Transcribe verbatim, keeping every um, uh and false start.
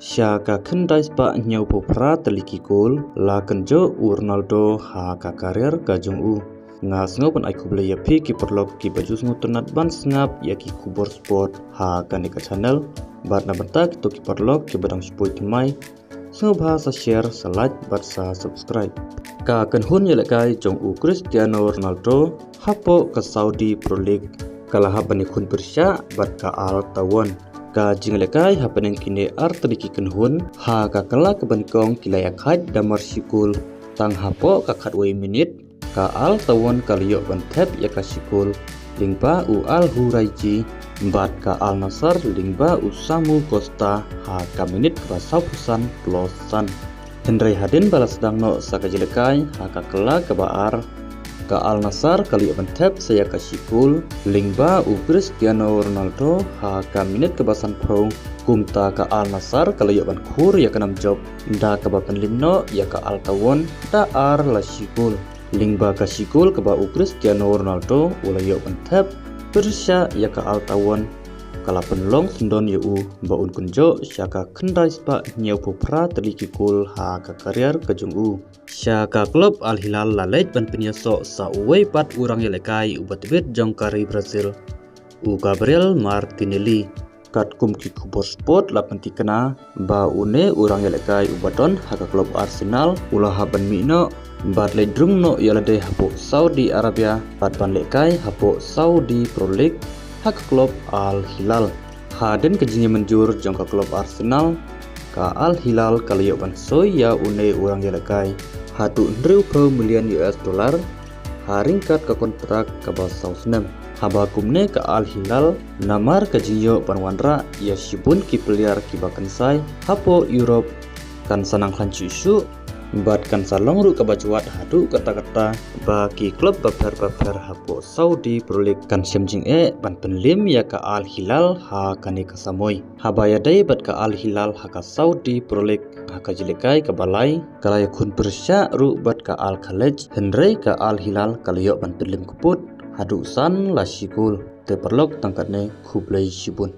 Sha ka khyndai spah hynñiewphew phra tylli ki kol la kynjoh u Ronaldo ha ka career ka jong u. Nga sngew ban ai khublei ïa phi ki paralok kiba ju sngewtynnat ban sngap ïa ki khubor sport ha kane ka channel. Bad na bynta kito ki paralok kiba dang shu poi thymmai, sngewbha sa share, sa like bad sa subscribe. Ka kynhun ïalehkai jong u Cristiano Ronaldo hapoh ka Saudi Pro League ka la hap ban ïakhun pyrshah bad ka Al Taawoun. Ka jingïalehkai hapdeng kine artylli ki kynhun ha ka kylla kaba nyngkong ki la ïakhaid da mar shi kol. Tang hapoh ka khatwei minit ka Al Taawoun ka la ïoh ban thep ïa ka shi kol lyngba u Al Huraiji, bad ka Al Nassr lyngba u Samu Costa ha ka minit kaba sawphew san plus san. Hynrei hadien ba la sdang noh sa ka jingïalehkai ha ka kylla kaba ar, ka Al Nassr ka la ïoh ban thep sa ïa ka shi kol lyngba u Cristiano Ronaldo ha ka minit kaba sanphew. Kumta ka Al Nassr ka la ïoh ban khur ïa ka nam jop da kaba pynliem noh ïa ka Al Taawoun da ar la shi kol. Lyngba ka shi kol kaba u Cristiano Ronaldo u la ïoh ban thep pyrshah ïa ka Al Taawoun, ka la pynlong syndon ïa u ba un kynjoh sha ka khyndai spah hynñiewphew phra tylli ki kol ha ka career ka jong u. Sha ka klub Al Hilal la leit ban pynïasoh sa uwei pat u rangïalehkai uba tbit jong ka ri Brazil, u Gabriel Martinelli. Katkum ki khubor sport la pynthikna ba une u rangïalehkai uba don ha ka klub Arsenal u la hap ban mih noh bad leit rung noh ïa lade hapoh Saudi Arabia bad ban lehkai hapoh Saudi Pro League ha ka klub Al Hilal. Hadien ka jingïamynjur jong ka klub Arsenal, ka Al Hilal ka la ïoh ban soi ïa une u rangïalehkai haduh hynriewphew million U S dollar ha ryngkat ka kontrak kaba saw snem. Haba kumne ka Al Hilal namar ka jingïoh ban wanrah ïa shibun ki player kiba kynsai hapoh Europe kan sa nang khlaiñ shuh shuh bad kan sa long ruh kaba jwat haduh katta katta ba ki klub bapher bapher hapoh Saudi Pro League kan shem jingeh ban pynliem ïa ka Al Hilal ha kane ka samoi. Haba ïadei bad ka Al Hilal ha ka Saudi Pro League, ha ka jingïalehkai kaba lai ka la ïakhun pyrshah ruh bad ka Al Khaleej, hynrei ka Al Hilal ka la ïoh ban pynliem kyput haduh san la shi kol. Te paralok, tang katne, khublei shibun.